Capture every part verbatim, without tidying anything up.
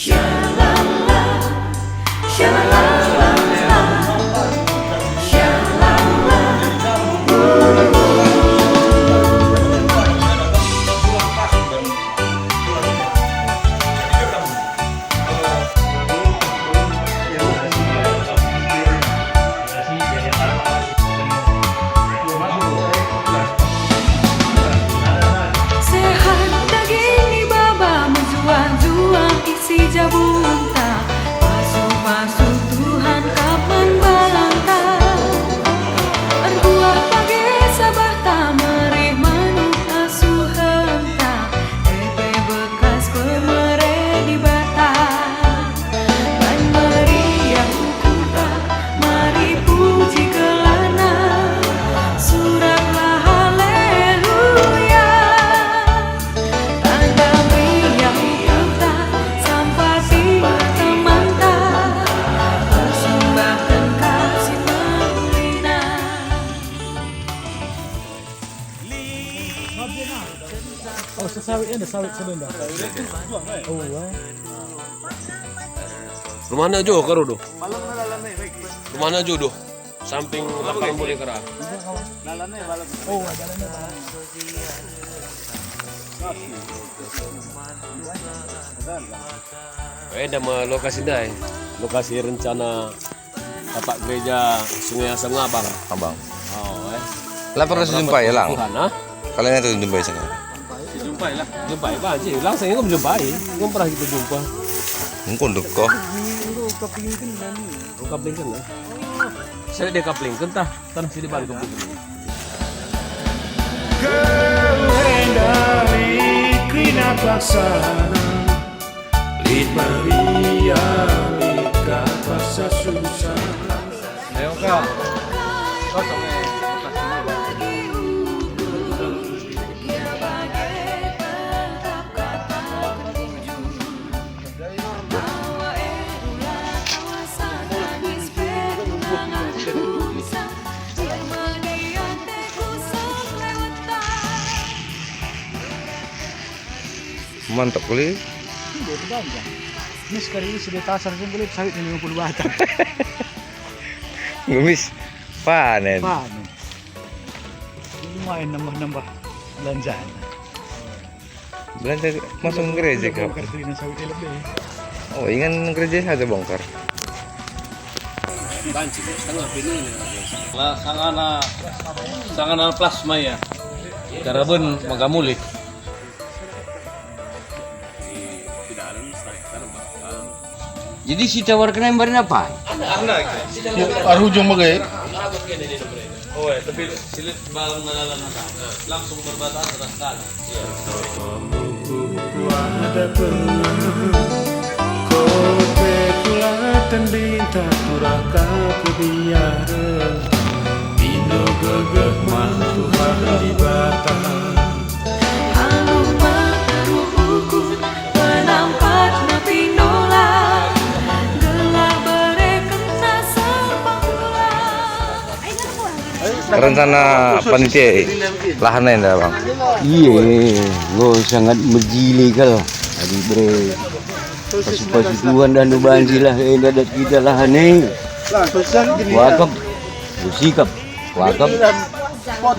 Sehat daging ibaba, mejuah-juah isi jabunta, pasu-pasu Tuhan kap man banta. Erbuah bage sabahta, merih manuk asuhenta, e pe bekas pemere Dibata. Ban meriah ukurta, mari puji gelarNa, suraklah haleluya. Tanda meriah ukurta, sampati temanta, persembahken kasih pemulina. Oh, sesawit enda, sawit sedenda. Oh, eh. Rumahna jo karo do. Rumahna jo do. Samping lapang boleh kera. Oh, jalannya. Enda me lokasi ndai. Lokasi rencana tapak gereja Sungai Asam Ngabang. Abang. Oh, eh. Lah pernah jumpai, Lang? Tuhan, ah? Kalian itu jumpai sana? Jumpai lah. Jumpai, Bang, sih. Langsung itu jumpai. Belum pernah kita jumpa. Engkau deko. Engkau kapling kan, eh? Saya dia kapling kan tah, tanah sini balik kapling. Kau enda lit kerina paksana, lit meriah, lit ka paksa susah. Ayo, Kak. Kosong, eh. Mantap kali. Iya, itu banyak. Ini sekali ini sudah tasar, sih, boleh sawit lima puluh batang. Ngemis panen. Panen. Lumayan nambah-nambah belanjaan. Belanja masuk gereja, Kak. Bongkar tuh, ini sawit lebih. Oh, ingan gereja saja bongkar. Banci, setengah pini ini. Lah, sangana, sangana plasma ya. Karaben maka mulih. Jadi si tawarken ai mbarin apa? Ya, arah ujung bage. Oh, eh, tapi silit balang dalan langsung berbatas ras dalan. Iya. Kuada pernah, kope kulaten bintang turah ka kubiaren. Indo gegeh man Tuhan Dibata. Alu mata ruhku, penampat napi nola, gelah berekenna sepakula. Rencana panitia lahan enda, Bang? Iya, enggo sangat mejile kal. Adi bere pasu-pasu Tuhan dan banci lah enda dat kita lahan e. Wakap, sikap. Wakap.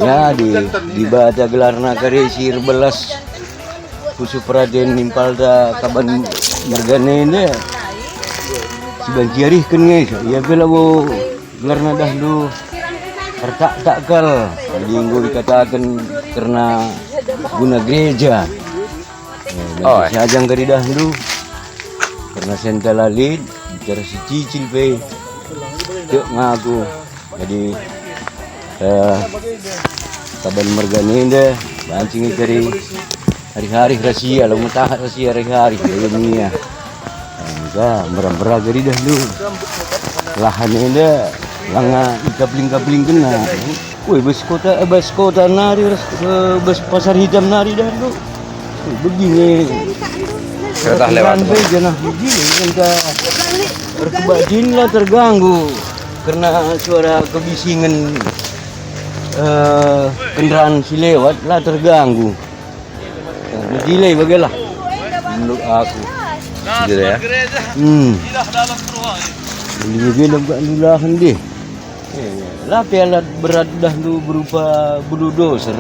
Ya, di, Dibata gelarna kari si erbelas. Khusus peraten nimpalta kaban mergana enda. Si banci iarihken nge, ia pe labo gelarna dahndu ertak-tak kal. Jadi enggo ikataken kerna guna gereja. Eh, dan Oh, eh. si ajang kari dahndu. Kerna senta la lit, bicara si cicil pe. Tek ngaku. Jadi, eh, kaban mergana enda, banci nge kari hari-hari rasia, la metahat rasia hari-hari, ya, dunia. Enggak, mera-mera kari dahndu. Lahan enda, langa ikapling-kaplingkenna. Woi, bas kota, eh, bas kota nari ras, eh, bas Pasar Hitam nari dahndu. Begini. Kereta lewat. Sampai janah begini, enda erkebajin la terganggu kerna suara kebisingen, eh, kendaraan si lewat la terganggu. Eh, begini bagalah menurut aku. Gitu ya. Hmm. Ini gini gak nulahan deh. Eh, la pe alat berat dah lu berupa bulldozer.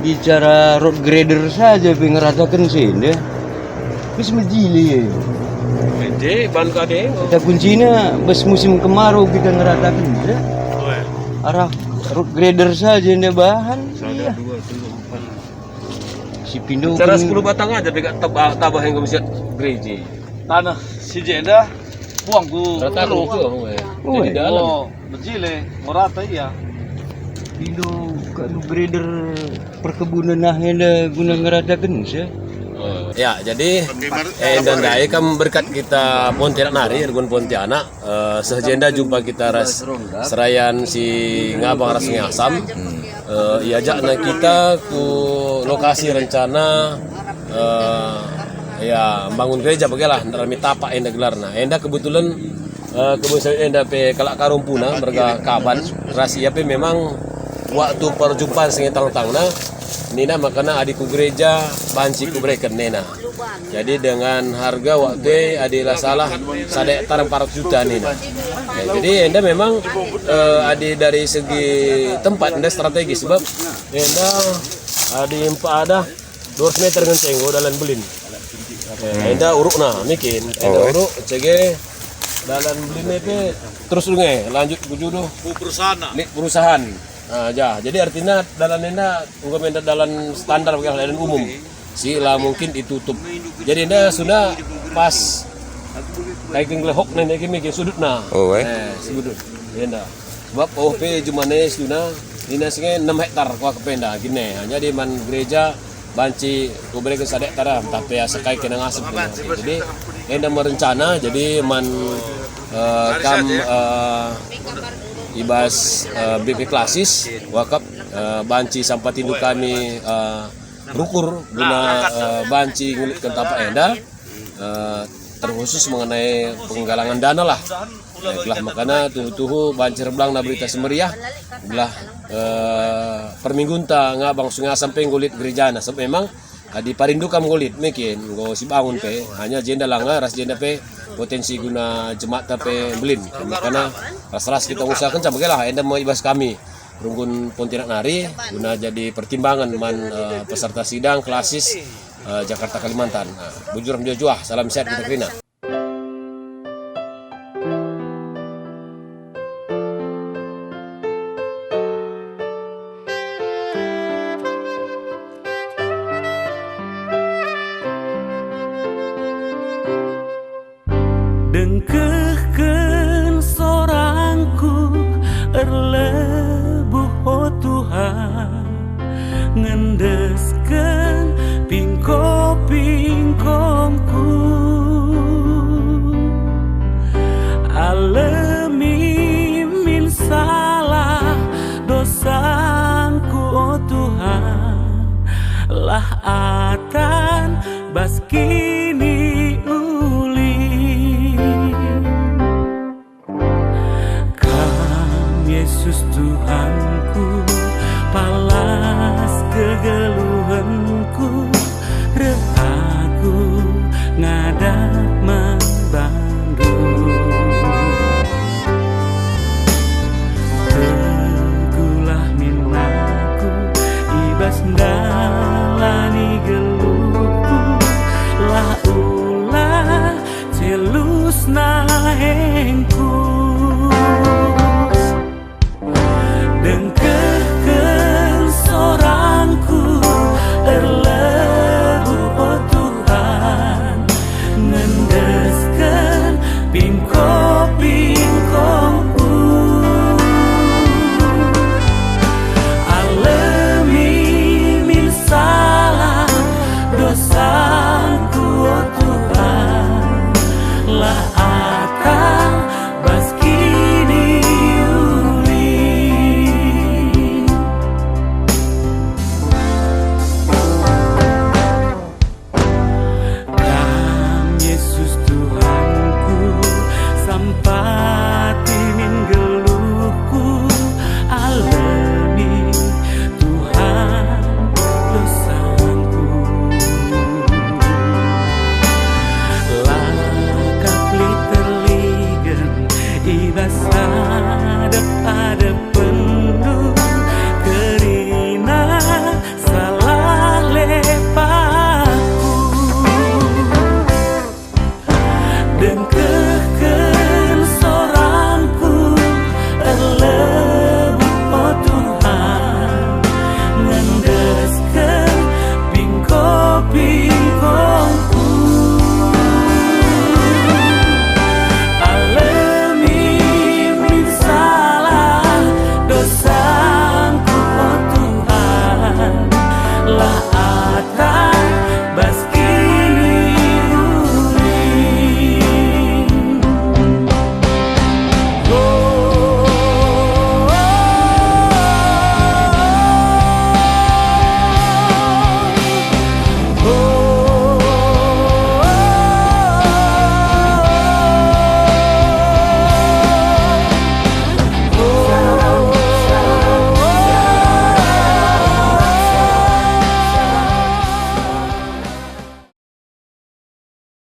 Bicara road grader saja pe ngerataken si enda. Wis mejile ya. Ende ban kade enggo. Kita kuncina bas musim kemarau kita ngerataken ya. Arah road grader saja enda bahan. Iya. Dua, tiga, empat. Si pindo cara kan sepuluh batang aja pe gak taba-, tabah enggo mesiat gereja. Tanah si jenda buang ku Rata keruh. Keruh, ya. Oh, jadi iya. Dalam. Oh, mejile, merata iya. Pindo kanu grader perkebunan nah enda guna ngerataken seh. Oh, ya, jadi, eh, enda ndai kam berkat kita Pontianak nari, ergun Pontianak, eh, seh jenda jumpa kita ras serayan si Ngabang ras Ngasam. Eh, iajakna kita ku lokasi rencana, eh, ya, mbangun gereja bagelah, ndarami tapak enda gelarna. Enda kebetulan, eh, kebun sawit enda pe kalak Karumpuna, merga Kaban, ras ia pe memang waktu perjumpaan sengetang-tangna, nina makana adi ku gereja banci kubereken nena. Jadi dengan harga waktu e adi la salah sada hektar empat ratus juta nina. Ya, jadi enda memang, eh, adi dari segi tempat enda strategis sebab enda adi empat ada dua ratus meter ngenca enggo dalan belin. Eh, enda urukna mikin, enda uruk cege dalan belin e pe terus lunge lanjut ku juduh lit perusahaan. Ah, ja. Jadi artina dalan enda enggo menda dalan standar, bukan dalan umum. Si la mungkin ditutup. Jadi enda sunda pas kai kin gelehok nene kimi kin sudutna. Oh, eh. Eh, sudut. Enda. Sebab oh pe jumane sudutna nina singe enam hektar kuakap enda gine. Jadi man gereja banci kubereken sada hektar, tapi asa kai kena ngasep. Jadi enda merencana, jadi man, eh, kam, eh, i bas, eh, B P klasis wakap, eh, banci sampatindu kami, eh, rukur guna, eh, banci ngulitken tapak enda, eh, terkhusus mengenai penggalangan dana lah. Eh, gelah makana tuhu-tuhu banci erbelang na berita si meriah, gelah, eh, perminggunta Ngabang Sungai Asam pe nggulit gerejana, sebab memang adi parindu kam nggulit mekin enggo sibangun pe, hanya jenda langa ras jenda pe potensi guna jemaat pe mbelin. Makana ras-ras kita usahaken sama gelah enda me ibas kami. Runggun Pontianak nari guna jadi pertimbangan man, eh, peserta sidang klasis, eh, Jakarta Kalimantan. Nah, bujur mejuah-juah, salam sehat kita kerina. Dengkehken sorangku erlebuh, o Tuhan, ngendesken pingko-pingkongku. Alemi min salah dosangku, o Tuhan, lah atan bas kiniulin. Kam Yesus Tuhanku, palas kegeluhenku, reh aku ngadap man bandu. Teguhlah min aku i bas ndalani geluhku, lah ulah celus nahengku.